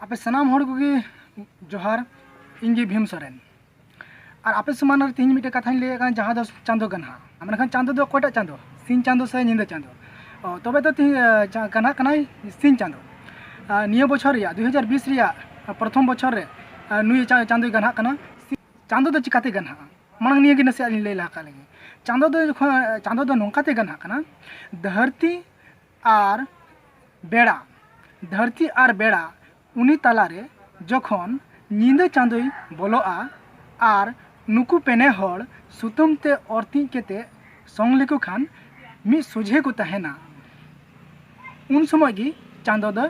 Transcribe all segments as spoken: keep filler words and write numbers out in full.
ᱟᱯᱮ ᱥᱟᱱᱟᱢ ᱦᱚᱲ ᱠᱚᱜᱮ ᱡᱚᱦᱟᱨ᱾ ᱤᱧ ᱜᱮ ᱵᱷᱤᱢ ᱥᱚᱨᱮᱱ᱾ ᱟᱨ ᱟᱯᱮ ᱥᱟᱢᱟᱝ ᱨᱮ ᱛᱤᱦᱤᱧ ᱢᱤᱫᱴᱮᱱ ᱠᱟᱛᱷᱟᱧ ᱞᱟᱹᱭᱮᱫ ᱠᱟᱱᱟ, ᱡᱟᱦᱟᱸ ᱫᱚ ᱪᱟᱸᱫᱚ ᱜᱟᱱᱦᱟᱜ᱾ ᱢᱮᱱᱠᱷᱟᱱ ᱪᱟᱸᱫᱚ ᱫᱚ ᱚᱠᱚᱭᱴᱟᱜ ᱪᱟᱸᱫᱚ? ᱥᱤᱧ ᱪᱟᱸᱫᱚ ᱥᱮ ᱧᱤᱫᱟᱹ ᱪᱟᱸᱫᱚ? ᱚ, ᱛᱚᱵᱮ ᱫᱚ ᱛᱤᱦᱤᱧ, ᱮ, ᱪᱟ-, ᱜᱟᱱᱦᱟᱜ ᱠᱟᱱᱟᱭ ᱥᱤᱧ ᱪᱟᱸᱫᱚ᱾ ᱟᱨ ᱱᱤᱭᱟᱹ ᱵᱚᱪᱷᱚᱨ ᱨᱮᱭᱟᱜ, ᱫᱩ ᱦᱟᱡᱟᱨ ᱵᱤᱥ ᱨᱮᱭᱟᱜ, ᱟ, ᱯᱨᱚᱛᱷᱚᱢ ᱵᱚᱪᱷᱚᱨ ᱨᱮ, ᱟ, ᱱᱩᱭ ᱪᱟ-, ᱪᱟᱸᱫᱚᱭ ᱜᱟᱱᱦᱟᱜ ᱠᱟᱱᱟ᱾ ᱥᱤ-, ᱪᱟᱸᱫᱚ ᱫᱚ ᱪᱤᱠᱟᱛᱮ ᱜᱟᱱᱦᱟᱜᱼᱟ? ᱢᱟᱲᱟᱝ ᱱᱤᱭᱟᱹ ᱜᱮ ᱱᱟᱥᱮᱭᱟᱜ ᱞᱤᱧ ᱞᱟᱹᱭ ᱞᱟᱦᱟ ᱠᱟᱜ ᱞᱮᱜᱮ᱾ ᱪᱟᱸᱫᱚ ᱫᱚ ᱡᱚᱠᱷᱚᱱ, ᱪᱟᱸᱫᱚ ᱫᱚ ᱱᱚᱝᱠᱟᱛᱮ ᱜᱟᱱᱦᱟᱜ ᱠᱟᱱᱟ, ᱫᱷᱟᱹᱨᱛᱤ ᱟᱨ ᱵᱮᱲᱟ, ᱫᱷᱟᱹᱨᱛᱤ ᱟᱨ ᱵᱮᱲᱟ ᱩᱱᱤ ᱛᱟᱞᱟᱨᱮ ᱡᱚᱠᱷᱚᱱ ᱧᱤᱫᱟᱹ ᱪᱟᱸᱫᱚᱭ ᱵᱚᱞᱚᱜᱼᱟ ᱟᱨ ᱱᱩᱠᱩ ᱯᱮᱱᱮ ᱦᱚᱲ ᱥᱩᱛᱟᱹᱢ ᱛᱮ ᱚᱨ ᱛᱤᱡ ᱠᱟᱛᱮ ᱥᱚᱝ ᱞᱮᱠᱚ ᱠᱷᱟᱱ ᱢᱤᱫ ᱥᱚᱡᱷᱮ ᱠᱚ ᱛᱟᱦᱮᱱᱟ, ᱩᱱ ᱥᱚᱢᱚᱭ ᱜᱮ ᱪᱟᱸᱫᱚ ᱫᱚ,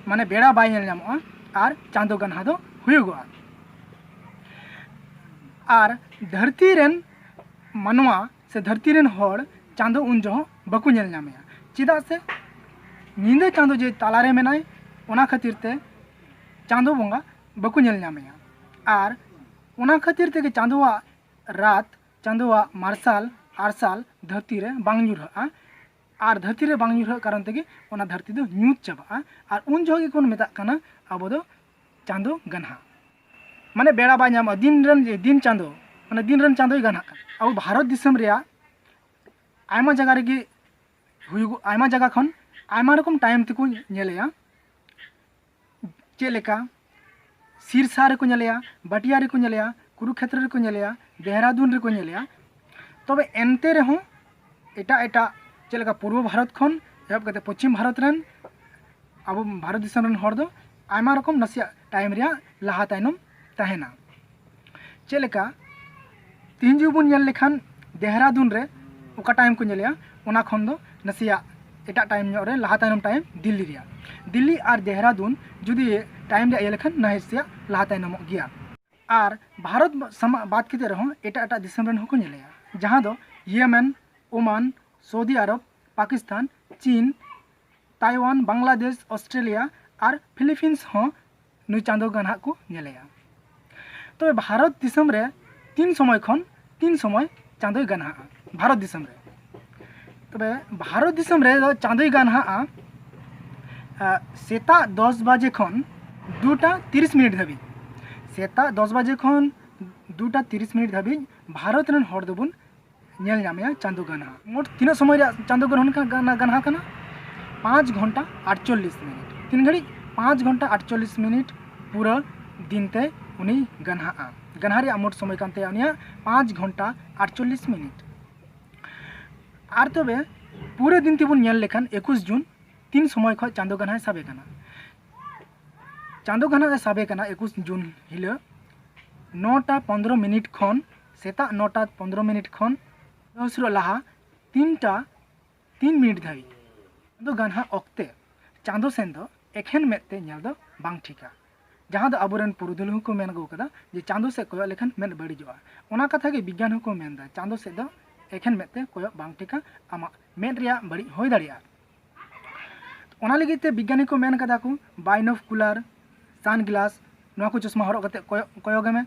ᱢᱟᱱᱮ, ᱵᱮᱲᱟ ᱵᱟᱭ ᱧᱮᱞ ᱧᱟᱢᱚᱜᱼᱟ ᱟᱨ ᱪᱟᱸᱫᱚ ᱜᱟᱱᱦᱟ ᱫᱚ ᱦᱩᱭᱩᱜᱚᱜᱼᱟ᱾ ᱟᱨ ᱫᱷᱟᱹᱨᱛᱤ ᱨᱮᱱ ᱢᱟᱱᱣᱟ ᱥᱮ ᱫᱷᱟᱹᱨᱛᱤ ᱨᱮᱱ ᱦᱚᱲ ᱪᱟᱸᱫᱚ ᱩᱱ ᱡᱚᱦᱚᱜ ᱵᱟᱠᱚ ᱧᱮᱞ ᱧᱟᱢᱮᱭᱟ, ᱪᱮᱫᱟᱜ ᱥᱮ ᱧᱤᱫᱟᱹ ᱪᱟᱸᱫᱚ ᱡᱮ ᱛᱟᱞᱟᱨᱮ ᱢᱮᱱᱟᱭ, ᱚᱱᱟ ᱠᱷᱟᱹᱛᱤᱨ ᱛᱮ ᱪᱟᱸᱫᱚ ᱵᱚᱸᱜᱟ ᱵᱟᱠᱚ ᱧᱮᱞ ᱧᱟᱢᱮᱭᱟ᱾ ᱟᱨ ᱚᱱᱟ ᱠᱷᱟᱹᱛᱤᱨ ᱛᱮᱜᱮ ᱪᱟᱸᱫᱚᱣᱟᱜ ᱨᱟᱛ, ᱪᱟᱸᱫᱚᱣᱟᱜ ᱢᱟᱨᱥᱟᱞ ᱟᱨᱥᱟᱞ ᱫᱷᱟᱹᱨᱛᱤ ᱨᱮ ᱵᱟᱝ ᱧᱩᱨᱦᱟᱹᱜᱼᱟ᱾ ᱟᱨ ᱫᱷᱟᱹᱨᱛᱤ ᱨᱮ ᱵᱟᱝ ᱧᱩᱨᱦᱟᱹᱜ ᱠᱟᱨᱚᱱ ᱛᱮᱜᱮ ᱚᱱᱟ ᱫᱷᱟᱹᱨᱛᱤ ᱫᱚ ᱧᱩᱛ ᱪᱟᱵᱟᱜᱼᱟ᱾ ᱟᱨ ᱩᱱ ᱡᱚᱦᱚᱜ ᱜᱮᱵᱚᱱ ᱢᱮᱛᱟᱜ ᱠᱟᱱᱟ ᱟᱵᱚ ᱫᱚ ᱪᱟᱸᱫᱚ ᱜᱟᱱᱦᱟ᱾ ᱢᱟᱱᱮ, ᱵᱮᱲᱟ ᱵᱟᱭ ᱧᱟᱢᱚᱜᱼᱟ, ᱫᱤᱱ ᱨᱮᱱ, ᱫᱤᱱ ᱪᱟᱸᱫᱚ, ᱢᱟᱱᱮ, ᱫᱤᱱ ᱨᱮᱱ ᱪᱟᱸᱫᱚᱭ ᱜᱟᱱᱦᱟᱜ ᱠᱟᱱᱟ᱾ ᱟᱵᱚ ᱵᱷᱟᱨᱚᱛ ᱫᱤᱥᱚᱢ ᱨᱮᱭᱟᱜ ᱟᱭᱢᱟ ᱡᱟᱭᱜᱟ ᱨᱮᱜᱮ ᱦᱩᱭᱩᱜ, ᱟᱭᱢᱟ ᱡᱟᱭᱜᱟ ᱠᱷᱚᱱ ᱟᱭᱢᱟ ᱨᱚᱠᱚᱢ time ᱛᱮᱠᱚ ᱧᱮᱞᱮᱭᱟ᱾ ᱪᱮᱫ ᱞᱮᱠᱟ, ᱥᱤᱨᱥᱟ ᱨᱮᱠᱚ ᱧᱮᱞᱮᱭᱟ, ᱵᱟᱴᱤᱭᱟ ᱨᱮᱠᱚ ᱧᱮᱞᱮᱭᱟ, ᱠᱩᱨᱩᱠᱷᱮᱛᱨᱚ ᱨᱮᱠᱚ ᱧᱮᱞᱮᱭᱟ, ᱫᱮᱦᱨᱟᱫᱩᱱ ᱨᱮᱠᱚ ᱧᱮᱞᱮᱭᱟ᱾ ᱛᱚᱵᱮ ᱮᱱᱛᱮ ᱨᱮᱦᱚᱸ ᱮᱴᱟᱜ ᱮᱴᱟᱜ, ᱪᱮᱫ ᱞᱮᱠᱟ, ᱯᱩᱨᱵᱚ ᱵᱷᱟᱨᱚᱛ ᱠᱷᱚᱱ ᱮᱦᱚᱵ ᱠᱟᱛᱮ ᱯᱚᱪᱷᱤᱢ ᱵᱷᱟᱨᱚᱛ ᱨᱮᱱ, ᱟᱵᱚ ᱵᱷᱟᱨᱚᱛ ᱫᱤᱥᱚᱢ ᱨᱮᱱ ᱦᱚᱲ ᱫᱚ ᱟᱭᱢᱟ ᱨᱚᱠᱚᱢ ᱱᱟᱥᱮᱭᱟᱜ time ᱨᱮᱭᱟᱜ ᱞᱟᱦᱟ ᱛᱟᱭᱱᱚᱢ ᱛᱟᱦᱮᱱᱟ᱾ ᱪᱮᱫ ᱞᱮᱠᱟ, ᱛᱤᱦᱤᱧ ᱡᱩᱫᱤ ᱵᱚᱱ ᱧᱮᱞ ᱞᱮᱠᱷᱟᱱ ᱫᱮᱦᱨᱟᱫᱩᱱ ᱨᱮ ᱚᱠᱟ time ᱠᱚ ᱧᱮᱞᱮᱜᱼᱟ, ᱚᱱᱟ ᱠᱷᱚᱱ ᱫᱚ ᱱᱟᱥᱮᱭᱟᱜ ᱮᱴᱟᱜ time ᱧᱚᱜ ᱨᱮ ᱞᱟᱦᱟ ᱛᱟᱭᱱᱚᱢ time ᱫᱤᱞᱞᱤ ᱨᱮᱭᱟᱜ᱾ ᱫᱤᱞᱞᱤ ᱟᱨ ᱫᱮᱦᱨᱟᱫᱩᱱ ᱡᱩᱫᱤ time ᱨᱮᱭᱟᱜ ᱤᱭᱟᱹ ᱞᱮᱠᱷᱟᱱ ᱱᱟᱥᱮᱭᱟᱜ ᱞᱟᱦᱟ ᱛᱟᱭᱱᱚᱢᱚᱜ ᱜᱮᱭᱟ᱾ ᱟᱨ ᱵᱷᱟᱨᱚᱛ ᱥᱟᱢᱟ-, ᱵᱟᱫ ᱠᱟᱛᱮ ᱨᱮᱦᱚᱸ ᱮᱴᱟᱜ ᱮᱴᱟᱜ ᱫᱤᱥᱚᱢ ᱨᱮᱱ ᱦᱚᱸᱠᱚ ᱧᱮᱞᱮᱜᱼᱟ, ᱡᱟᱦᱟᱸ ᱫᱚ ᱤᱭᱮᱢᱮᱱ, ᱳᱢᱟᱱ, ᱥᱳᱣᱫᱤ ᱟᱨᱚᱵ, ᱯᱟᱠᱤᱥᱛᱟᱱ, ᱪᱤᱱ, ᱛᱟᱭᱣᱟᱱ, ᱵᱟᱝᱞᱟᱫᱮᱥ, ᱚᱥᱴᱨᱮᱞᱤᱭᱟ ᱟᱨ ᱯᱷᱤᱞᱤᱯᱤᱱᱥ ᱦᱚᱸ ᱱᱩᱭ ᱪᱟᱸᱫᱚ ᱜᱟᱱᱦᱟᱜ ᱠᱚ ᱧᱮᱞᱮᱭᱟ᱾ ᱛᱚᱵᱮ ᱵᱷᱟᱨᱚᱛ ᱫᱤᱥᱚᱢ ᱨᱮ ᱛᱤᱱ ᱥᱚᱢᱚᱭ ᱠᱷᱚᱱ ᱛᱤᱱ ᱥᱚᱢᱚᱭ ᱪᱟᱸᱫᱚᱭ ᱜᱟᱱᱦᱟᱜᱼᱟ ᱵᱷᱟᱨᱚᱛ ᱫᱤᱥᱚᱢ ᱨᱮ? ᱛᱚᱵᱮ ᱵᱷᱟᱨᱚᱛ ᱫᱤᱥᱚᱢ ᱨᱮ ᱫᱚ ᱪᱟᱸᱫᱚᱭ ᱜᱟᱱᱦᱟᱜᱼᱟ, ᱟ, ᱥᱮᱛᱟᱜ ᱫᱚᱥ ᱵᱟᱡᱮ ᱠᱷᱚᱱ ᱫᱩᱴᱟ ᱛᱤᱨᱤᱥ ᱢᱤᱱᱤᱴ ᱫᱷᱟᱹᱵᱤᱡ, ᱥᱮᱛᱟᱜ ᱫᱚᱥ ᱵᱟᱡᱮ ᱠᱷᱚᱱ ᱫᱩᱴᱟ ᱛᱤᱨᱤᱥ ᱢᱤᱱᱤᱴ ᱫᱷᱟᱹᱵᱤᱡ ᱵᱷᱟᱨᱚᱛ ᱨᱮᱱ ᱦᱚᱲ ᱫᱚᱵᱚᱱ ᱧᱮᱞ ᱧᱟᱢᱮᱭᱟ ᱪᱟᱸᱫᱳ ᱜᱟᱱᱦᱟᱜ᱾ ᱢᱳᱴ ᱛᱤᱱᱟᱹᱜ ᱥᱚᱢᱚᱭ ᱨᱮᱭᱟᱜ ᱪᱟᱸᱫᱳ ᱜᱨᱚᱦᱚᱱ ᱠᱟ-, ᱜᱟᱱ-, ᱜᱟᱱᱦᱟᱜ ᱠᱟᱱᱟ? ᱯᱟᱸᱪ ᱜᱷᱚᱱᱴᱟ ᱟᱴᱪᱚᱞᱞᱤᱥ ᱢᱤᱱᱤᱴ᱾ ᱛᱤᱱ ᱜᱷᱟᱹᱲᱤᱡ? ᱯᱟᱸᱪ ᱜᱷᱚᱱᱴᱟ ᱟᱴᱪᱚᱞᱞᱤᱥ ᱢᱤᱱᱤᱴ ᱯᱩᱨᱟᱹ ᱫᱤᱱ ᱛᱮ ᱩᱱᱤ ᱜᱟᱱᱦᱟᱜᱼᱟ᱾ ᱜᱟᱱᱦᱟᱜ ᱨᱮᱭᱟᱜ ᱢᱳᱴ ᱥᱚᱢᱚᱭ ᱠᱟᱱ ᱛᱟᱭᱟ ᱩᱱᱤᱭᱟᱜ ᱯᱟᱸᱪ ᱜᱷᱚᱱᱴᱟ ᱟᱴᱪᱚᱞᱞᱤᱥ ᱢᱤᱱᱤᱴ᱾ ᱟᱨ ᱛᱚᱵᱮ ᱯᱩᱨᱟᱹ ᱫᱤᱱ ᱛᱮᱵᱚᱱ ᱧᱮᱞ ᱞᱮᱠᱷᱟᱱ ᱮᱠᱩᱥ ᱡᱩᱱ ᱛᱤᱱ ᱥᱚᱢᱚᱭ ᱠᱷᱚᱱ ᱪᱟᱸᱫᱳ ᱜᱟᱱᱦᱟᱭ ᱥᱟᱵᱮ ᱠᱟᱱᱟ? ᱪᱟᱸᱫᱳ ᱜᱟᱱᱦᱟᱜ ᱮ ᱥᱟᱵᱮ ᱠᱟᱱᱟ ᱮᱠᱩᱥ ᱡᱩᱱ ᱦᱤᱞᱳᱜ ᱱᱚᱴᱟ ᱯᱚᱱᱫᱽᱨᱚ ᱢᱤᱱᱤᱴ ᱠᱷᱚᱱ, ᱥᱮᱛᱟᱜ ᱱᱚᱴᱟ ᱯᱚᱱᱫᱽᱨᱚ ᱢᱤᱱᱤᱴ ᱠᱷᱚᱱ ᱦᱟᱹᱥᱩᱨᱚᱜ ᱞᱟᱦᱟ ᱛᱤᱱᱴᱟ ᱛᱤᱱ ᱢᱤᱱᱤᱴ ᱫᱷᱟᱹᱵᱤᱡ᱾ ᱪᱟᱸᱫᱳ ᱜᱟᱱᱦᱟᱜ ᱚᱠᱛᱮ ᱪᱟᱸᱫᱳ ᱥᱮᱱ ᱫᱚ ᱮᱠᱷᱮᱱ ᱢᱮᱫ ᱛᱮ ᱧᱮᱞ ᱫᱚ ᱵᱟᱝ ᱴᱷᱤᱠᱟ, ᱡᱟᱦᱟᱸ ᱫᱚ ᱟᱵᱚᱨᱮᱱ ᱯᱩᱨᱩᱫᱷᱩᱞ ᱦᱚᱸᱠᱚ ᱢᱮᱱ ᱟᱹᱜᱩ ᱠᱟᱫᱟ ᱡᱮ ᱪᱟᱸᱫᱳ ᱥᱮᱫ ᱠᱚᱭᱚᱜ ᱞᱮᱠᱷᱟᱱ ᱢᱮᱫ ᱵᱟᱹᱲᱤᱡᱚᱜᱼᱟ᱾ ᱚᱱᱟ ᱠᱟᱛᱷᱟ ᱜᱮ ᱵᱤᱜᱽᱜᱟᱱ ᱦᱚᱸᱠᱚ ᱢᱮᱱᱫᱟ, ᱪᱟᱸᱫᱳ ᱥᱮᱫ ᱫᱚ ᱮᱠᱷᱮᱱ ᱢᱮᱫ ᱛᱮ ᱠᱚᱭᱚᱜ ᱵᱟᱝ ᱴᱷᱤᱠᱟ, ᱟᱢᱟᱜ ᱢᱮᱫ ᱨᱮᱭᱟᱜ ᱵᱟᱹᱲᱤᱡ ᱦᱩᱭ ᱫᱟᱲᱮᱭᱟᱜᱼᱟ᱾ ᱚᱱᱟ ᱞᱟᱹᱜᱤᱫ ᱛᱮ ᱵᱤᱜᱽᱜᱟᱱᱤ ᱠᱚ ᱢᱮᱱ ᱠᱟᱫᱟ ᱠᱚ, binocular, sunglass, ᱱᱚᱣᱟ ᱠᱚ ᱪᱚᱥᱢᱟ ᱦᱚᱨᱚᱜ ᱠᱟᱛᱮ ᱠᱚᱭᱚᱜ, ᱠᱚᱭᱚᱜᱮ ᱢᱮ,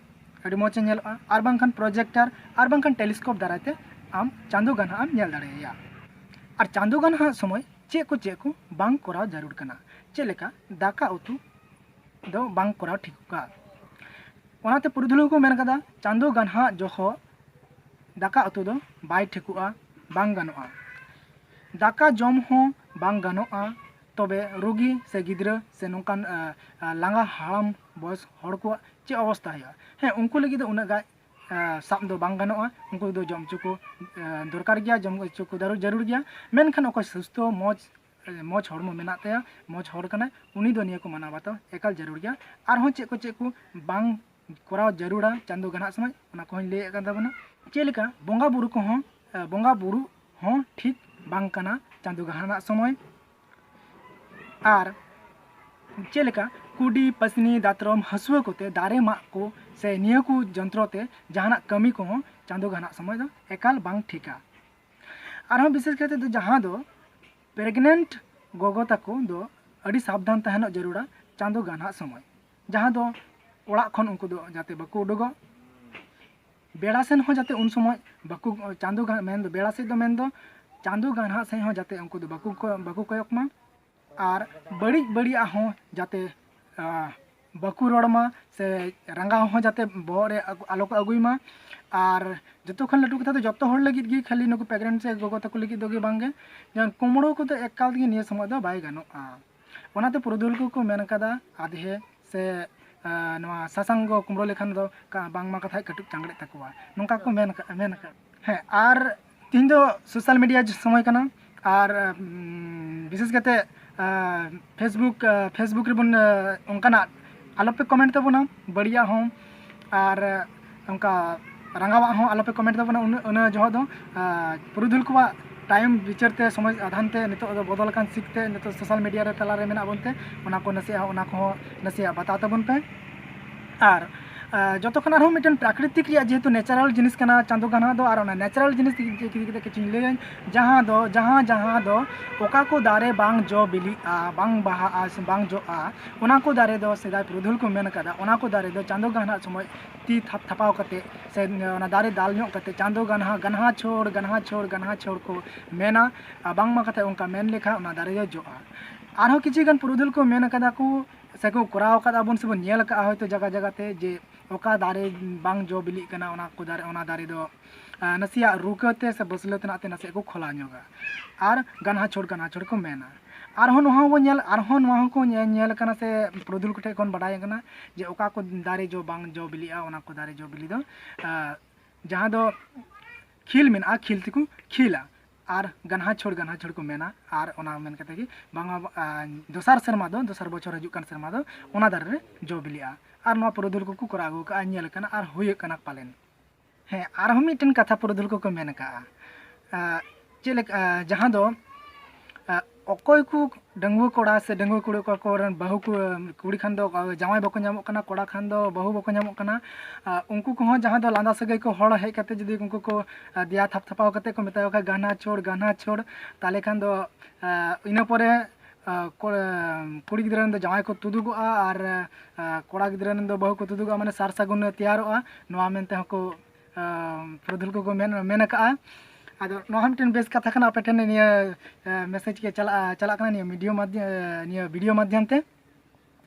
ᱟᱹᱰᱤ ᱢᱚᱡᱽ ᱮ ᱧᱮᱞᱚᱜᱼᱟ᱾ ᱟᱨ ᱵᱟᱝᱠᱷᱟᱱ projector, ᱟᱨ ᱵᱟᱝᱠᱷᱟᱱ telescope ᱫᱟᱨᱟᱭ ᱛᱮ ᱟᱢ ᱪᱟᱸᱫᱳ ᱜᱟᱱᱦᱟᱜ ᱮᱢ ᱧᱮᱞ ᱫᱟᱲᱮᱭᱟᱭᱟ᱾ ᱟᱨ ᱪᱟᱸᱫᱳ ᱜᱟᱱᱦᱟᱜ ᱥᱚᱢᱚᱭ ᱪᱮᱫ ᱠᱚ ᱪᱮᱫ ᱠᱚ ᱵᱟᱝ ᱠᱚᱨᱟᱣ ᱡᱟᱹᱨᱩᱲ ᱠᱟᱱᱟ, ᱪᱮᱫ ᱞᱮᱠᱟ ᱫᱟᱠᱟ ᱩᱛᱩ ᱫᱚ ᱵᱟᱝ ᱠᱚᱨᱟᱣ ᱴᱷᱤᱠᱚᱜᱼᱟ᱾ ᱚᱱᱟᱛᱮ ᱯᱩᱨᱩᱫᱷᱩᱞ ᱠᱚ ᱢᱮᱱ ᱠᱟᱫᱟ, ᱪᱟᱸᱫᱳ ᱜᱟᱱᱦᱟᱜ ᱡᱚᱦᱚᱜ ᱫᱟᱠᱟ ᱩᱛᱩ ᱫᱚ ᱵᱟᱭ ᱴᱷᱤᱠᱚᱜᱼᱟ, ᱵᱟᱝ ᱜᱟᱱᱚᱜᱼᱟ᱾ ᱫᱟᱠᱟ ᱡᱚᱢ ᱦᱚᱸ ᱵᱟᱝ ᱜᱟᱱᱚᱜᱼᱟ᱾ ᱛᱚᱵᱮ ᱨᱩᱜᱤ ᱥᱮ ᱜᱤᱫᱽᱨᱟᱹ ᱥᱮ ᱱᱚᱝᱠᱟᱱ, ᱟ, ᱟ, ᱞᱟᱸᱜᱟ ᱦᱟᱲᱟᱢ ᱵᱚᱭᱮᱥ ᱦᱚᱲ ᱠᱚᱣᱟᱜ ᱪᱮᱫ ᱚᱵᱚᱥᱛᱟ ᱦᱩᱭᱩᱜᱼᱟ? ᱦᱮᱸ, ᱩᱱᱠᱩ ᱞᱟᱹᱜᱤᱫ ᱫᱚ ᱩᱱᱟᱹᱜ ᱜᱟᱡ, ᱟ, ᱥᱟᱵ ᱫᱚ ᱵᱟᱝ ᱜᱟᱱᱚᱜᱼᱟ᱾ ᱩᱱᱠᱩ ᱫᱚ ᱡᱚᱢ ᱦᱚᱪᱚ ᱠᱚ, ᱟ, ᱫᱚᱨᱠᱟᱨ ᱜᱮᱭᱟ, ᱡᱚᱢ ᱦᱚᱪᱚ ᱠᱚ ᱡᱟᱹᱨᱩᱲ, ᱡᱟᱹᱨᱩᱲ ᱜᱮᱭᱟ᱾ ᱢᱮᱱᱠᱷᱟᱱ ᱚᱠᱚᱭ ᱥᱩᱥᱛᱷᱚ ᱢᱚᱡᱽ, ᱢᱚᱡᱽ ᱦᱚᱲᱢᱚ ᱢᱮᱱᱟᱜ ᱛᱟᱭᱟ, ᱢᱚᱡᱽ ᱦᱚᱲ ᱠᱟᱱᱟᱭ, ᱩᱱᱤ ᱫᱚ ᱱᱤᱭᱟᱹ ᱠᱚ ᱢᱟᱱᱟᱣ ᱵᱟᱛᱟᱣ ᱮᱠᱟᱞ ᱡᱟᱹᱨᱩᱲ ᱜᱮᱭᱟ᱾ ᱟᱨᱦᱚᱸ ᱪᱮᱫ ᱠᱚ ᱪᱮᱫ ᱠᱚ ᱵᱟᱝ ᱠᱚᱨᱟᱣ ᱡᱟᱹᱨᱩᱲᱟ ᱪᱟᱸᱫᱳ ᱜᱟᱱᱦᱟᱜ ᱥᱚᱢᱚᱭ, ᱚᱱᱟ ᱠᱚᱦᱚᱸᱧ ᱞᱟᱹᱭᱮᱫ ᱠᱟᱱ ᱛᱟᱵᱚᱱᱟ᱾ ᱪᱮᱫ ᱞᱮᱠᱟ ᱵᱚᱸᱜᱟ ᱵᱩᱨᱩ ᱠᱚᱦᱚᱸ, ᱮ, ᱵᱚᱸᱜᱟ ᱵᱩᱨᱩ ᱦᱚᱸ ᱴᱷᱤᱠ ᱵᱟᱝ ᱠᱟᱱᱟ ᱪᱟᱸᱫᱳ ᱜᱟᱱᱦᱟᱜ ᱥᱚᱢᱚᱭ᱾ ᱟᱨ ᱪᱮᱫ ᱞᱮᱠᱟ ᱠᱩᱰᱤ, ᱯᱟᱹᱥᱱᱤ, ᱫᱟᱛᱨᱚᱢ, ᱦᱟᱹᱥᱩᱣᱟᱹ ᱠᱚᱛᱮ ᱫᱟᱨᱮ ᱢᱟᱜ ᱠᱚ ᱥᱮ ᱱᱤᱭᱟᱹ ᱠᱚ ᱡᱚᱱᱛᱨᱚ ᱛᱮ ᱡᱟᱦᱟᱱᱟᱜ ᱠᱟᱹᱢᱤ ᱠᱚᱦᱚᱸ ᱪᱟᱸᱫᱳ ᱜᱟᱱᱦᱟᱜ ᱥᱚᱢᱚᱭ ᱫᱚ ᱮᱠᱟᱞ ᱵᱟᱝ ᱴᱷᱤᱠᱟ᱾ ᱟᱨᱦᱚᱸ ᱵᱤᱥᱮᱥ ᱠᱟᱭᱛᱮ ᱫᱚ ᱡᱟᱦᱟᱸ ᱫᱚ pregnant ᱜᱚᱜᱚ ᱛᱟᱠᱚ ᱫᱚ ᱟᱹᱰᱤ ᱥᱟᱵᱫᱷᱟᱱ ᱛᱟᱦᱮᱱᱚᱜ ᱡᱟᱹᱨᱩᱲᱟ ᱪᱟᱸᱫᱳ ᱜᱟᱱᱦᱟᱜ ᱥᱚᱢᱚᱭ, ᱡᱟᱦᱟᱸ ᱫᱚ ᱚᱲᱟᱜ ᱠᱷᱚᱱ ᱩᱱᱠᱩ ᱫᱚ ᱡᱟᱛᱮ ᱵᱟᱠᱚ ᱩᱰᱩᱠᱚᱜ, ᱵᱮᱲᱟ ᱥᱮᱱ ᱦᱚᱸ ᱡᱟᱛᱮ ᱩᱱ ᱥᱚᱢᱚᱭ ᱵᱟᱠᱚ, ᱪᱟᱸᱫᱳ ᱜᱟᱱ-, ᱢᱮᱱᱫᱚ ᱵᱮᱲᱟ ᱥᱮᱫ ᱫᱚ ᱢᱮᱱᱫᱚ ᱪᱟᱸᱫᱳ ᱜᱟᱱᱦᱟᱜ ᱥᱮᱫ ᱦᱚᱸ ᱡᱟᱛᱮ ᱩᱱᱠᱩ ᱫᱚ ᱵᱟᱠᱚ ᱠᱚ-, ᱵᱟᱠᱚ ᱠᱚᱭᱚᱜ ᱢᱟ᱾ ᱟᱨ ᱵᱟᱹᱲᱤᱡ ᱵᱟᱹᱲᱤᱡᱟᱜ ᱦᱚᱸ ᱡᱟᱛᱮ ᱵᱟᱠᱚ ᱨᱚᱲ ᱢᱟ, ᱥᱮ ᱨᱟᱸᱜᱟᱣ ᱦᱚᱸ ᱡᱟᱛᱮ ᱵᱚᱦᱚᱜ ᱨᱮ ᱟᱞᱚ ᱠᱚ ᱟᱹᱜᱩᱭ ᱢᱟ᱾ ᱟᱨ ᱡᱚᱛᱚ ᱠᱷᱚᱱ ᱞᱟᱹᱴᱩ ᱠᱟᱛᱷᱟ ᱫᱚ ᱡᱚᱛᱚ ᱦᱚᱲ ᱞᱟᱹᱜᱤᱫ ᱜᱮ, ᱠᱷᱟᱹᱞᱤ ᱱᱩᱠᱩ pregnant ᱥᱮ ᱜᱚᱜᱚ ᱛᱟᱠᱚ ᱞᱟᱹᱜᱤᱫ ᱫᱚ ᱜᱮ ᱵᱟᱝᱜᱮ, ᱡᱮᱢᱚᱱ ᱠᱩᱢᱲᱳ ᱠᱚᱫᱚ ᱮᱠᱟᱞ ᱛᱮᱜᱮ ᱱᱤᱭᱟᱹ ᱥᱚᱢᱚᱭ ᱫᱚ ᱵᱟᱭ ᱜᱟᱱᱚᱜᱼᱟ᱾ ᱚᱱᱟᱛᱮ ᱯᱩᱨᱩᱫᱷᱩᱞ ᱠᱚᱠᱚ ᱢᱮᱱ ᱠᱟᱫᱟ, ᱟᱫᱷᱮ ᱥᱮ ᱱᱚᱣᱟ ᱥᱟᱥᱟᱝ ᱠᱚ ᱠᱩᱢᱲᱳ ᱞᱮᱠᱷᱟᱱ ᱫᱚ ᱵᱟᱝᱢᱟ ᱠᱟᱛᱷᱟᱡ ᱠᱟᱹᱴᱩᱵ ᱪᱟᱝᱜᱲᱮᱜ ᱛᱟᱠᱚᱣᱟ, ᱱᱚᱝᱠᱟ ᱠᱚ ᱢᱮᱱ ᱠᱟᱜᱼᱟ, ᱢᱮᱱ ᱠᱟᱜᱼᱟ᱾ ᱦᱮᱸ, ᱟᱨ ᱛᱤᱦᱤᱧ ᱫᱚ social media ᱥᱚᱢᱚᱭ ᱠᱟᱱᱟ, ᱟᱨ ᱵᱤᱥᱮᱥ ᱠᱟᱛᱮ Facebook, Facebook ᱨᱮᱵᱚᱱ ᱚᱱᱠᱟᱱᱟᱜ ᱟᱞᱚᱯᱮ comment ᱛᱟᱵᱚᱱᱟ, ᱵᱟᱹᱲᱤᱡᱟᱜ ᱦᱚᱸ, ᱟᱨ ᱚᱱᱠᱟ ᱨᱟᱸᱜᱟᱣᱟᱜ ᱦᱚᱸ ᱟᱞᱚᱯᱮ comment ᱛᱟᱵᱚᱱᱟ᱾ ᱩᱱᱟᱹᱜ ᱩᱱᱟᱹᱜ ᱡᱚᱦᱚᱜ ᱫᱚ ᱯᱩᱨᱩᱫᱷᱩᱞ ᱠᱚᱣᱟᱜ time ᱵᱤᱪᱟᱹᱨ ᱛᱮ, ᱥᱚᱢᱚᱭ ᱟᱫᱷᱟᱱ ᱛᱮ, ᱱᱤᱛᱚᱜ ᱫᱚ ᱵᱚᱫᱚᱞ ᱟᱠᱟᱱ ᱥᱤᱠ ᱛᱮ ᱱᱤᱛᱚᱜ social media ᱨᱮ ᱛᱟᱞᱟᱨᱮ ᱢᱮᱱᱟᱜ ᱵᱚᱱ ᱛᱮ, ᱚᱱᱟ ᱠᱚ ᱱᱟᱥᱮᱭᱟᱜ, ᱚᱱᱟ ᱠᱚᱦᱚᱸ ᱱᱟᱥᱮᱭᱟᱜ ᱵᱟᱛᱟᱣ ᱛᱟᱵᱚᱱ ᱯᱮ᱾ ᱟᱨ ᱡᱚᱛᱚ ᱠᱷᱚᱱ ᱟᱨᱦᱚᱸ ᱢᱤᱫᱴᱮᱱ ᱯᱨᱟᱠᱨᱤᱛᱤᱠ ᱨᱮᱭᱟᱜ ᱡᱮᱦᱮᱛᱩ natural ᱡᱤᱱᱤᱥ ᱠᱟᱱᱟ ᱪᱟᱸᱫᱳ ᱜᱟᱱᱦᱟᱣ ᱫᱚ, ᱟᱨ ᱚᱱᱟ natural ᱡᱤᱱᱤᱥ ᱤᱫᱤ ᱠᱟᱛᱮ ᱠᱤᱪᱷᱩᱧ ᱞᱟᱹᱭᱟᱹᱧ, ᱡᱟᱦᱟᱸ ᱫᱚ ᱡᱟᱦᱟᱸ ᱡᱟᱦᱟᱸ ᱫᱚ ᱚᱠᱟ ᱠᱚ ᱫᱟᱨᱮ ᱵᱟᱝ ᱡᱚ ᱵᱤᱞᱤᱜᱼᱟ, ᱵᱟᱝ ᱵᱟᱦᱟᱜᱼᱟ, ᱥᱮ ᱵᱟᱝ ᱡᱚᱜᱼᱟ, ᱚᱱᱟ ᱠᱚ ᱫᱟᱨᱮ ᱫᱚ ᱥᱮᱫᱟᱭ ᱯᱩᱨᱩᱫᱷᱩᱞ ᱠᱚ ᱢᱮᱱ ᱠᱟᱫᱟ, ᱚᱱᱟ ᱠᱚ ᱫᱟᱨᱮ ᱫᱚ ᱪᱟᱸᱫᱳ ᱜᱟᱱᱦᱟᱜ ᱥᱚᱢᱚᱭ ᱛᱤ ᱛᱷᱟᱯ ᱛᱷᱟᱯᱟᱣ ᱠᱟᱛᱮ ᱥᱮ ᱚᱱᱟ ᱫᱟᱨᱮ ᱫᱟᱞ ᱧᱚᱜ ᱠᱟᱛᱮ ᱪᱟᱸᱫᱳ ᱜᱟᱱᱦᱟ, ᱜᱟᱱᱦᱟ ᱪᱷᱚᱲ, ᱜᱟᱱᱦᱟ ᱪᱷᱚᱲ, ᱜᱟᱱᱦᱟ ᱪᱷᱚᱲ ᱠᱚ ᱢᱮᱱᱟ᱾ ᱟᱨ ᱵᱟᱝᱢᱟ ᱠᱟᱛᱷᱟ ᱚᱱᱠᱟ ᱢᱮᱱ ᱞᱮᱠᱷᱟᱱ ᱚᱱᱟ ᱫᱟᱨᱮ ᱫᱚ ᱡᱚᱜᱼᱟ᱾ ᱟᱨᱦᱚᱸ ᱠᱤᱪᱷᱩ ᱜᱟᱱ ᱯᱩᱨᱩᱫᱷᱩᱞ ᱠᱚ ᱢᱮᱱ ᱠᱟᱫᱟ ᱠᱚ, ᱥᱮᱠᱚ ᱠᱚᱨᱟᱣ ᱠᱟᱫᱟ ᱵᱚᱱ ᱥᱮᱵᱚᱱ ᱧᱮᱞ ᱠᱟᱜᱼᱟ ᱦᱚᱭᱛᱳ ᱡᱟᱭᱜᱟ ᱡᱟᱭᱜᱟ ᱛᱮ, ᱡᱮ ᱚᱠᱟ ᱫᱟᱨᱮ ᱵᱟᱝ ᱡᱚ ᱵᱤᱞᱤᱜ ᱠᱟᱱᱟ, ᱚᱱᱟ ᱠᱚ ᱫᱟᱨᱮ, ᱚᱱᱟ ᱫᱟᱨᱮ ᱫᱚ ᱱᱟᱥᱮᱭᱟᱜ ᱨᱩᱠᱟᱹ ᱛᱮ ᱥᱮ ᱵᱟᱹᱥᱞᱟᱹ ᱛᱮᱱᱟᱜ ᱛᱮ ᱱᱟᱥᱮᱭᱟᱜ ᱠᱚ ᱠᱷᱚᱞᱟ ᱧᱚᱜᱟ, ᱟᱨ ᱜᱟᱱᱦᱟ ᱪᱷᱚᱲ, ᱜᱟᱱᱦᱟ ᱪᱷᱚᱲ ᱠᱚ ᱢᱮᱱᱟ᱾ ᱟᱨᱦᱚᱸ ᱱᱚᱣᱟ ᱦᱚᱸᱵᱚᱱ ᱧᱮᱞ, ᱟᱨᱦᱚᱸ ᱱᱚᱣᱟ ᱦᱚᱸᱠᱚ ᱧᱮᱞ, ᱧᱮᱞ ᱠᱟᱱᱟ ᱥᱮ ᱯᱩᱨᱩᱫᱷᱩᱞ ᱠᱚᱴᱷᱮᱱ ᱠᱷᱚᱱ ᱵᱟᱰᱟᱭ ᱠᱟᱱᱟ ᱡᱮ ᱚᱠᱟ ᱠᱚ ᱫᱟᱨᱮ ᱡᱚ ᱵᱟᱝ ᱡᱚ ᱵᱤᱞᱤᱜᱼᱟ, ᱚᱱᱟ ᱠᱚ ᱫᱟᱨᱮ ᱡᱚ ᱵᱤᱞᱤ ᱫᱚ ᱡᱟᱦᱟᱸ ᱫᱚ ᱠᱷᱤᱞ ᱢᱮᱱᱟᱜᱼᱟ, ᱠᱷᱤᱞ ᱛᱮᱠᱚ ᱠᱷᱤᱞᱟ, ᱟᱨ ᱜᱟᱱᱦᱟ ᱪᱷᱚᱲ, ᱜᱟᱱᱦᱟ ᱪᱷᱚᱲ ᱠᱚ ᱢᱮᱱᱟ᱾ ᱟᱨ ᱚᱱᱟ ᱢᱮᱱ ᱠᱟᱛᱮ ᱜᱮ ᱵᱟᱝ, ᱫᱚᱥᱟᱨ ᱥᱮᱨᱢᱟ ᱫᱚ, ᱫᱚᱥᱟᱨ ᱵᱚᱪᱷᱚᱨ ᱦᱤᱡᱩᱜ ᱠᱟᱱ ᱥᱮᱨᱢᱟ ᱫᱚ ᱚᱱᱟ ᱫᱟᱨᱮ ᱨᱮ ᱡᱚ ᱵᱤᱞᱤᱜᱼᱟ᱾ ᱟᱨ ᱱᱚᱣᱟ ᱯᱩᱨᱩᱫᱷᱩᱞ ᱠᱚᱠᱚ ᱠᱚᱨᱟᱣ ᱟᱹᱜᱩ ᱠᱟᱜᱼᱟ, ᱧᱮᱞ ᱠᱟᱱᱟ ᱟᱨ ᱦᱩᱭᱩᱜ ᱠᱟᱱᱟ ᱯᱟᱞᱮᱱ᱾ ᱦᱮᱸ, ᱟᱨᱦᱚᱸ ᱢᱤᱫᱴᱮᱱ ᱠᱟᱛᱷᱟ ᱯᱩᱨᱩᱫᱷᱩᱞ ᱠᱚᱠᱚ ᱢᱮᱱ ᱠᱟᱜᱼᱟ, ᱪᱮᱫ ᱞᱮᱠᱟ, ᱡᱟᱦᱟᱸ ᱫᱚ ᱚᱠᱚᱭ ᱠᱚ ᱰᱟᱺᱜᱩᱣᱟᱹ ᱠᱚᱲᱟ ᱥᱮ ᱰᱟᱺᱜᱩᱣᱟᱹ ᱠᱩᱲᱤ, ᱚᱠᱟ ᱠᱚᱨᱮᱱ ᱵᱟᱹᱦᱩ ᱠᱚ, ᱠᱩᱲᱤ ᱠᱷᱟᱱ ᱫᱚ ᱡᱟᱶᱟᱭ ᱵᱟᱠᱚ ᱧᱟᱢᱚᱜ ᱠᱟᱱᱟ, ᱠᱚᱲᱟ ᱠᱷᱟᱱ ᱫᱚ ᱵᱟᱹᱦᱩ ᱵᱟᱠᱚ ᱧᱟᱢᱚᱜ ᱠᱟᱱᱟ, ᱩᱱᱠᱩ ᱠᱚᱦᱚᱸ ᱡᱟᱦᱟᱸ ᱫᱚ ᱞᱟᱸᱫᱟ ᱥᱟᱹᱜᱟᱹᱭ ᱠᱚ ᱦᱚᱲ ᱦᱮᱡ ᱠᱟᱛᱮ ᱡᱩᱫᱤ ᱩᱱᱠᱩ ᱠᱚ ᱫᱮᱭᱟ ᱛᱷᱟᱯ ᱛᱷᱟᱯᱟᱣ ᱠᱟᱛᱮ ᱠᱚ ᱢᱮᱛᱟ ᱠᱚ ᱠᱷᱟᱱ, "ᱜᱟᱱᱦᱟ ᱪᱷᱚᱲ, ᱜᱟᱱᱦᱟ ᱪᱷᱚᱲ", ᱛᱟᱦᱚᱞᱮ ᱠᱷᱟᱱ ᱫᱚ ᱤᱱᱟᱹ ᱯᱚᱨᱮ ᱠᱩᱲᱤ ᱜᱤᱫᱽᱨᱟᱹ ᱨᱮᱱ ᱫᱚ ᱡᱟᱶᱟᱭ ᱠᱚ ᱛᱩᱫᱩᱜᱚᱜᱼᱟ ᱟᱨ ᱠᱚᱲᱟ ᱜᱤᱫᱽᱨᱟᱹ ᱨᱮᱱ ᱫᱚ ᱵᱟᱹᱦᱩ ᱠᱚ ᱛᱩᱫᱩᱜᱚᱜᱼᱟ, ᱢᱟᱱᱮ ᱥᱟᱨ ᱥᱟᱹᱜᱩᱱ ᱛᱮᱭᱟᱨᱚᱜᱼᱟ, ᱱᱚᱣᱟ ᱢᱮᱱᱛᱮ ᱦᱚᱸᱠᱚ ᱯᱩᱨᱩᱫᱷᱩᱞ ᱠᱚᱠᱚ ᱢᱮᱱ, ᱢᱮᱱ ᱟᱠᱟᱫᱼᱟ᱾ ᱟᱫᱚ ᱱᱚᱣᱟ ᱦᱚᱸ ᱢᱤᱫᱴᱮᱱ ᱵᱮᱥ ᱠᱟᱛᱷᱟ ᱠᱟᱱᱟ, ᱟᱯᱮ ᱴᱷᱮᱱ ᱱᱤᱭᱟᱹ message ᱜᱮ ᱪᱟᱞᱟᱜᱼᱟ, ᱪᱟᱞᱟᱜ ᱠᱟᱱᱟ ᱱᱤᱭᱟᱹ video ᱢᱟᱫᱽᱫᱷᱚ-, ᱱᱤᱭᱟᱹ video ᱢᱟᱫᱽᱫᱷᱚᱢ ᱛᱮ᱾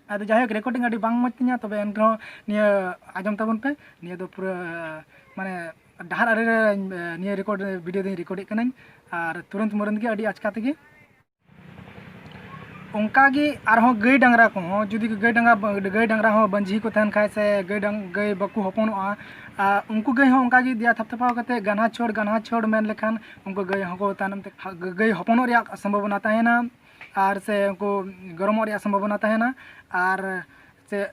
ᱟᱫᱚ ᱡᱟᱭᱦᱳᱠ, ᱨᱮᱠᱚᱨᱰᱤᱝ ᱟᱹᱰᱤ ᱵᱟᱝ ᱢᱚᱡᱽ ᱛᱤᱧᱟ, ᱛᱚᱵᱮ ᱮᱱ ᱨᱮᱦᱚᱸ ᱱᱤᱭᱟᱹ ᱟᱸᱡᱚᱢ ᱛᱟᱵᱚᱱ ᱯᱮ᱾ ᱱᱤᱭᱟᱹ ᱫᱚ ᱯᱩᱨᱟᱹ ᱢᱟᱱᱮ ᱰᱟᱦᱟᱨ ᱟᱲᱮ ᱨᱮ ᱱᱤᱭᱟᱹ ᱨᱮᱠᱚᱨᱰ, ᱵᱷᱤᱰᱤᱭᱳ ᱫᱚᱧ ᱨᱮᱠᱚᱨᱰᱮᱫ ᱠᱟᱹᱱᱟᱹᱧ᱾ ᱟᱨ ᱛᱩᱨᱟᱹᱱᱛ ᱢᱩᱨᱟᱹᱱᱛ ᱜᱮ, ᱟᱹᱰᱤ ᱟᱪᱠᱟ ᱛᱮᱜᱮ᱾ ᱚᱱᱠᱟ ᱜᱮ ᱟᱨᱦᱚᱸ ᱜᱟᱹᱭ ᱰᱟᱝᱨᱟ ᱠᱚᱦᱚᱸ, ᱡᱩᱫᱤ ᱜᱟᱹᱭ ᱰᱟᱝᱨᱟ, ᱜᱟᱹᱭ ᱰᱟᱝᱨᱟ ᱦᱚᱸ ᱵᱟᱹᱧᱡᱤ ᱠᱚ ᱛᱟᱦᱮᱱ ᱠᱷᱟᱡ ᱥᱮ ᱜᱟᱹᱭ ᱰᱟᱝ-, ᱜᱟᱹᱭ ᱵᱟᱠᱚ ᱦᱚᱯᱚᱱᱚᱜᱼᱟ, ᱟᱨ ᱩᱱᱠᱩ ᱜᱟᱹᱭ ᱦᱚᱸ ᱚᱱᱠᱟ ᱜᱮ ᱫᱮᱭᱟ ᱛᱷᱟᱯ ᱛᱷᱟᱯᱟᱣ ᱠᱟᱛᱮ ᱜᱟᱱᱦᱟ ᱪᱷᱚᱲ, ᱜᱟᱱᱦᱟ ᱪᱷᱚᱲ ᱢᱮᱱ ᱞᱮᱠᱷᱟᱱ ᱩᱱᱠᱩ ᱜᱟᱹᱭ ᱦᱚᱸᱠᱚ ᱛᱟᱭᱱᱚᱢ ᱛᱮ ᱦᱟ-, ᱜᱟᱹᱭ ᱦᱚᱯᱚᱱᱚᱜ ᱨᱮᱭᱟᱜ ᱥᱚᱢᱵᱷᱚᱵᱚᱱᱟ ᱛᱟᱦᱮᱱᱟ, ᱟᱨ ᱥᱮ ᱩᱱᱠᱩ ᱜᱚᱨᱚᱢᱚᱜ ᱨᱮᱭᱟᱜ ᱥᱚᱢᱵᱷᱚᱵᱚᱱᱟ ᱛᱟᱦᱮᱱᱟ, ᱟᱨ ᱥᱮ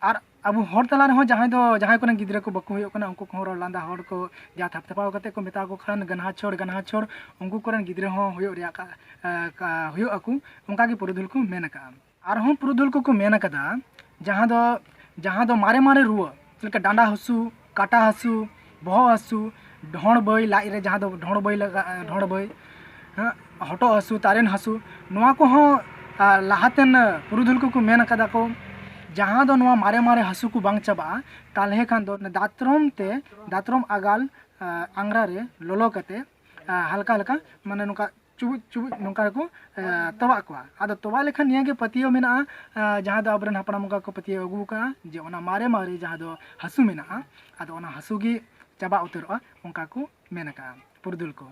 ᱟᱨ ᱟᱵᱚ ᱦᱚᱲ ᱛᱟᱞᱟ ᱨᱮᱦᱚᱸ ᱡᱟᱦᱟᱸᱭ ᱫᱚ, ᱡᱟᱦᱟᱸᱭ ᱠᱚᱨᱮᱱ ᱜᱤᱫᱽᱨᱟᱹ ᱠᱚ ᱵᱟᱠᱚ ᱦᱩᱭᱩᱜ ᱠᱟᱱᱟ, ᱩᱱᱠᱩ ᱠᱚᱦᱚᱸ ᱨᱚᱲ ᱞᱟᱸᱫᱟ ᱦᱚᱲ ᱠᱚ ᱡᱟ ᱛᱷᱟᱯ ᱛᱷᱟᱯᱟᱣ ᱠᱟᱛᱮ ᱠᱚ ᱢᱮᱛᱟ ᱠᱚ ᱠᱷᱟᱱ, "ᱜᱟᱱᱦᱟ ᱪᱷᱚᱲ, ᱜᱟᱱᱦᱟ ᱪᱷᱚᱲ", ᱩᱱᱠᱩ ᱠᱚᱨᱮᱱ ᱜᱤᱫᱽᱨᱟᱹ ᱦᱚᱸ ᱦᱩᱭᱩᱜ ᱨᱮᱭᱟᱜ ᱠᱟ-, ᱮ, ᱠᱟ-, ᱦᱩᱭᱩᱜ ᱟᱠᱚ, ᱚᱱᱠᱟ ᱜᱮ ᱯᱩᱨᱩᱫᱷᱩᱞ ᱠᱚ ᱢᱮᱱ ᱟᱠᱟᱫᱼᱟ᱾ ᱟᱨᱦᱚᱸ ᱯᱩᱨᱩᱫᱷᱩᱞ ᱠᱚᱠᱚ ᱢᱮᱱ ᱟᱠᱟᱫᱟ, ᱡᱟᱦᱟᱸ ᱫᱚ, ᱡᱟᱦᱟᱸ ᱫᱚ ᱢᱟᱨᱮ ᱢᱟᱨᱮ ᱨᱩᱣᱟᱹ, ᱪᱮᱫ ᱞᱮᱠᱟ ᱰᱟᱸᱰᱟ ᱦᱟᱹᱥᱩ, ᱠᱟᱴᱟ ᱦᱟᱹᱥᱩ, ᱵᱚᱦᱚᱜ ᱦᱟᱹᱥᱩ, ᱰᱷᱚᱸᱲ ᱵᱟᱹᱭ, ᱞᱟᱡ ᱨᱮ ᱡᱟᱦᱟᱸ ᱫᱚ ᱰᱷᱚᱸᱲ ᱵᱟᱹᱭ ᱞᱟᱜᱟᱜᱼᱟ, ᱰᱷᱚᱸᱲ ᱵᱟᱹᱭ, ᱦᱮᱸ, ᱦᱚᱴᱚᱜ ᱦᱟᱹᱥᱩ, ᱛᱟᱨᱮᱱ ᱦᱟᱹᱥᱩ, ᱱᱚᱣᱟ ᱠᱚᱦᱚᱸ, ᱟᱨ, ᱞᱟᱦᱟᱛᱮᱱ ᱯᱩᱨᱩᱫᱷᱩᱞ ᱠᱚᱠᱚ ᱢᱮᱱ ᱟᱠᱟᱫᱟ ᱠᱚ, ᱡᱟᱦᱟᱸ ᱫᱚ ᱱᱚᱣᱟ ᱢᱟᱨᱮ ᱢᱟᱨᱮ ᱦᱟᱹᱥᱩ ᱠᱚ ᱵᱟᱝ ᱪᱟᱵᱟᱜᱼᱟ, ᱛᱟᱦᱚᱞᱮ ᱠᱷᱟᱱ ᱫᱚ ᱫᱟᱛᱨᱚᱢ ᱛᱮ, ᱫᱟᱛᱨᱚᱢ ᱟᱜᱟᱞ, ᱟ, ᱟᱝᱜᱽᱨᱟ ᱨᱮ ᱞᱚᱞᱚ ᱠᱟᱛᱮ, ᱟ, ᱦᱟᱞᱠᱟ ᱦᱟᱞᱠᱟ, ᱢᱟᱱᱮ ᱱᱚᱝᱠᱟ ᱪᱩᱵᱩᱡ ᱪᱩᱵᱩᱡ ᱱᱚᱝᱠᱟ ᱜᱮᱠᱚ, ᱮ, ᱛᱚᱵᱟᱜ ᱠᱚᱣᱟ᱾ ᱟᱫᱚ ᱛᱚᱵᱟᱜ ᱞᱮᱠᱷᱟᱱ ᱱᱤᱭᱟᱹ ᱜᱮ ᱯᱟᱹᱛᱭᱟᱹᱣ ᱢᱮᱱᱟᱜᱼᱟ, ᱮ, ᱡᱟᱦᱟᱸ ᱫᱚ ᱟᱵᱚᱨᱮᱱ ᱦᱟᱯᱲᱟᱢ ᱠᱚ ᱠᱚ ᱯᱟᱹᱛᱭᱟᱹᱣ ᱟᱹᱜᱩ ᱟᱠᱟᱫᱼᱟ, ᱡᱮ ᱚᱱᱟ ᱢᱟᱨᱮ ᱢᱟᱨᱮ ᱡᱟᱦᱟᱸ ᱫᱚ ᱦᱟᱹᱥᱩ ᱢᱮᱱᱟᱜᱼᱟ, ᱟᱫᱚ ᱚᱱᱟ ᱦᱟᱹᱥᱩ ᱜᱮ ᱪᱟᱵᱟ ᱩᱛᱟᱹᱨᱚᱜᱼᱟ, ᱚᱱᱠᱟ ᱠᱚ ᱢᱮᱱ ᱟᱠᱟᱫᱼᱟ ᱯᱩᱨᱩᱫᱷᱩᱞ ᱠᱚ᱾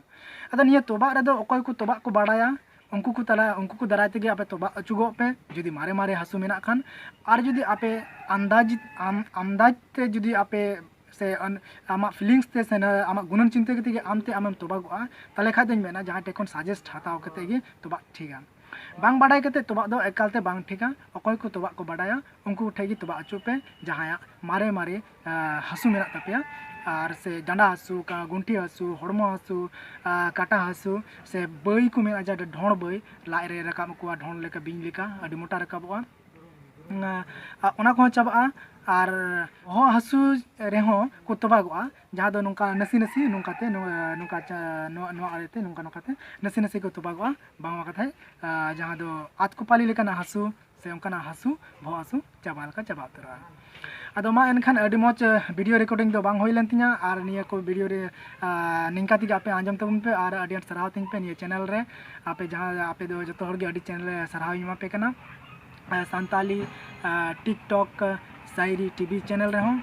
ᱟᱫᱚ ᱱᱤᱭᱟᱹ ᱛᱚᱵᱟᱜ ᱨᱮᱫᱚ ᱚᱠᱚᱭ ᱠᱚ ᱛᱚᱵᱟᱜ ᱠᱚ ᱵᱟᱲᱟᱭᱟ, ᱩᱱᱠᱩ ᱠᱚ ᱛᱟᱞᱟ, ᱩᱱᱠᱩ ᱠᱚ ᱫᱟᱨᱟᱭ ᱛᱮᱜᱮ ᱟᱯᱮ ᱛᱚᱵᱟᱜ ᱚᱪᱚᱜᱚᱜ ᱯᱮ, ᱡᱩᱫᱤ ᱢᱟᱨᱮ ᱢᱟᱨᱮ ᱦᱟᱹᱥᱩ ᱢᱮᱱᱟᱜ ᱠᱷᱟᱱ᱾ ᱟᱨ ᱡᱩᱫᱤ ᱟᱯᱮ ᱟᱱᱫᱟᱡ, ᱟᱢ, ᱟᱱᱫᱟᱡ ᱛᱮ ᱡᱩᱫᱤ ᱟᱯᱮ ᱥᱮ ᱟᱱ-, ᱟᱢᱟᱜ feelings ᱛᱮ ᱥᱮ ᱱᱟ-, ᱟᱢᱟᱜ ᱜᱩᱱᱟᱹᱱ ᱪᱤᱱᱛᱟᱹ ᱠᱟᱛᱮ ᱜᱮ ᱟᱢ ᱛᱮ ᱟᱢᱮᱢ ᱛᱚᱵᱟᱜᱚᱜᱼᱟ, ᱛᱟᱦᱚᱞᱮ ᱠᱷᱟᱡ ᱫᱚᱧ ᱢᱮᱱᱟ ᱡᱟᱦᱟᱸᱭ ᱴᱷᱮᱱ ᱠᱷᱚᱱ suggest ᱦᱟᱛᱟᱣ ᱠᱟᱛᱮ ᱜᱮ ᱛᱚᱵᱟᱜ ᱴᱷᱤᱠᱟ᱾ ᱵᱟᱝ ᱵᱟᱰᱟᱭ ᱠᱟᱛᱮ ᱛᱚᱵᱟᱜ ᱫᱚ ᱮᱠᱟᱞ ᱛᱮ ᱵᱟᱝ ᱴᱷᱤᱠᱟ᱾ ᱚᱠᱚᱭ ᱠᱚ ᱛᱚᱵᱟᱜ ᱠᱚ ᱵᱟᱰᱟᱭᱟ, ᱩᱱᱠᱩ ᱴᱷᱮᱱ ᱜᱮ ᱛᱚᱵᱟᱜ ᱚᱪᱚᱜ ᱯᱮ, ᱡᱟᱦᱟᱸᱭᱟᱜ ᱢᱟᱨᱮ ᱢᱟᱨᱮ, ᱟ, ᱦᱟᱹᱥᱩ ᱢᱮᱱᱟᱜ ᱛᱟᱯᱮᱭᱟ, ᱟᱨ ᱥᱮ ᱰᱟᱸᱰᱟ ᱦᱟᱹᱥᱩ, ᱠᱟ-, ᱜᱩᱱᱴᱷᱤ ᱦᱟᱹᱥᱩ, ᱦᱚᱲᱢᱚ ᱦᱟᱹᱥᱩ, ᱟ, ᱠᱟᱴᱟ ᱦᱟᱹᱥᱩ, ᱥᱮ ᱵᱟᱹᱭ ᱠᱚ ᱢᱮᱱᱟᱜᱼᱟ, ᱡᱟᱦᱟᱸ ᱰᱷᱚᱸᱲ ᱵᱟᱹᱭ, ᱞᱟᱡ ᱨᱮ ᱨᱟᱠᱟᱵ ᱠᱚᱣᱟ, ᱰᱷᱚᱸᱲ ᱞᱮᱠᱟ, ᱵᱤᱧ ᱞᱮᱠᱟ, ᱟᱹᱰᱤ ᱢᱚᱴᱟ ᱨᱟᱠᱟᱵᱚᱜᱼᱟ᱾ ᱚᱱᱟ, ᱟ, ᱚᱱᱟ ᱠᱚᱦᱚᱸ ᱪᱟᱵᱟᱜᱼᱟ᱾ ᱟᱨ ᱵᱚᱦᱚᱜ ᱦᱟᱹᱥᱩ ᱨᱮᱦᱚᱸ ᱠᱚ ᱛᱚᱵᱟᱜᱚᱜᱼᱟ, ᱡᱟᱦᱟᱸ ᱫᱚ ᱱᱚᱝᱠᱟ ᱱᱟᱥᱮ ᱱᱟᱥᱮ ᱱᱚᱝᱠᱟᱛᱮ, ᱱᱚᱣᱟ, ᱱᱚᱝᱠᱟ ᱪᱟ-, ᱱᱚᱣᱟ, ᱱᱚᱣᱟ ᱟᱲᱮᱛᱮ ᱱᱚᱝᱠᱟ, ᱱᱚᱝᱠᱟᱛᱮ ᱱᱟᱥᱮ ᱱᱟᱥᱮ ᱠᱚ ᱛᱚᱵᱟᱜᱚᱜᱼᱟ, ᱵᱟᱝ ᱠᱟᱛᱷᱟᱡ, ᱟ, ᱡᱟᱦᱟᱸ ᱫᱚ ᱟᱛᱠᱚᱯᱟᱞᱤ ᱞᱮᱠᱟᱱᱟᱜ ᱦᱟᱹᱥᱩ ᱥᱮ ᱚᱱᱠᱟᱱᱟᱜ ᱦᱟᱹᱥᱩ, ᱵᱚᱦᱚᱜ ᱦᱟᱹᱥᱩ ᱪᱟᱵᱟ ᱞᱮᱠᱟ ᱪᱟᱵᱟ ᱩᱛᱟᱹᱨᱚᱜᱼᱟ᱾ ᱟᱫᱚ ᱢᱟ ᱮᱱᱠᱷᱟᱱ ᱟᱹᱰᱤ ᱢᱚᱡᱽ, ᱟ, video recording ᱫᱚ ᱵᱟᱝ ᱦᱩᱭ ᱞᱮᱱ ᱛᱤᱧᱟ, ᱟᱨ ᱱᱤᱭᱟᱹ ᱠᱚ video ᱨᱮ, ᱟ, ᱱᱤᱝᱠᱟ ᱛᱮᱜᱮ ᱟᱯᱮ ᱟᱸᱡᱚᱢ ᱛᱟᱵᱚᱱ ᱯᱮ, ᱟᱨ ᱟᱹᱰᱤ ᱟᱸᱴ ᱥᱟᱨᱦᱟᱣ ᱛᱤᱧ ᱯᱮ ᱱᱤᱭᱟᱹ channel ᱨᱮ᱾ ᱟᱯᱮ ᱡᱟᱦᱟᱸ, ᱟᱯᱮ ᱫᱚ ᱡᱚᱛᱚ ᱦᱚᱲ ᱜᱮ ᱟᱹᱰᱤ channel ᱨᱮ ᱥᱟᱨᱦᱟᱣ ᱤᱧ ᱮᱢᱟ ᱯᱮ ᱠᱟᱱᱟ᱾ ᱥᱟᱱᱛᱟᱞᱤ ᱴᱤᱠᱴᱚᱠ ᱥᱟᱭᱨᱤ ᱴᱤᱵᱷᱤ ᱪᱮᱱᱮᱞ ᱨᱮᱦᱚᱸ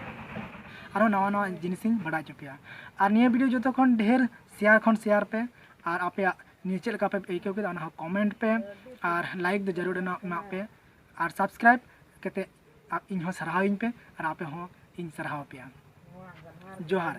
ᱟᱨᱦᱚᱸ ᱱᱟᱣᱟ ᱱᱟᱣᱟ ᱡᱤᱱᱤᱥᱤᱧ ᱵᱟᱲᱟᱭ ᱦᱚᱪᱚ ᱯᱮᱭᱟ᱾ ᱟᱨ ᱱᱤᱭᱟᱹ ᱵᱷᱤᱰᱤᱭᱳ ᱡᱚᱛᱚ ᱠᱷᱚᱱ ᱰᱷᱮᱨ ᱥᱮᱭᱟᱨ ᱠᱷᱚᱱ ᱥᱮᱭᱟᱨ ᱯᱮ, ᱟᱨ ᱟᱯᱮᱭᱟᱜ ᱱᱤᱭᱟᱹ ᱪᱮᱫ ᱞᱮᱠᱟ ᱯᱮ ᱟᱹᱭᱠᱟᱹᱣ ᱠᱮᱫᱟ ᱚᱱᱟ ᱦᱚᱸ ᱠᱚᱢᱮᱱᱴ ᱯᱮ, ᱟᱨ ᱞᱟᱭᱤᱠ ᱫᱚ ᱡᱟᱹᱨᱩᱲ ᱮᱢᱟᱜ ᱯᱮ, ᱟᱨ ᱥᱟᱵᱥᱠᱨᱟᱭᱤᱵ ᱠᱟᱛᱮ ᱤᱧ ᱦᱚᱸ ᱥᱟᱨᱦᱟᱣᱤᱧ ᱯᱮ ᱟᱨ ᱟᱯᱮ ᱦᱚᱸ ᱤᱧ ᱥᱟᱨᱦᱟᱣ ᱯᱮᱭᱟ᱾ ᱡᱚᱦᱟᱨ᱾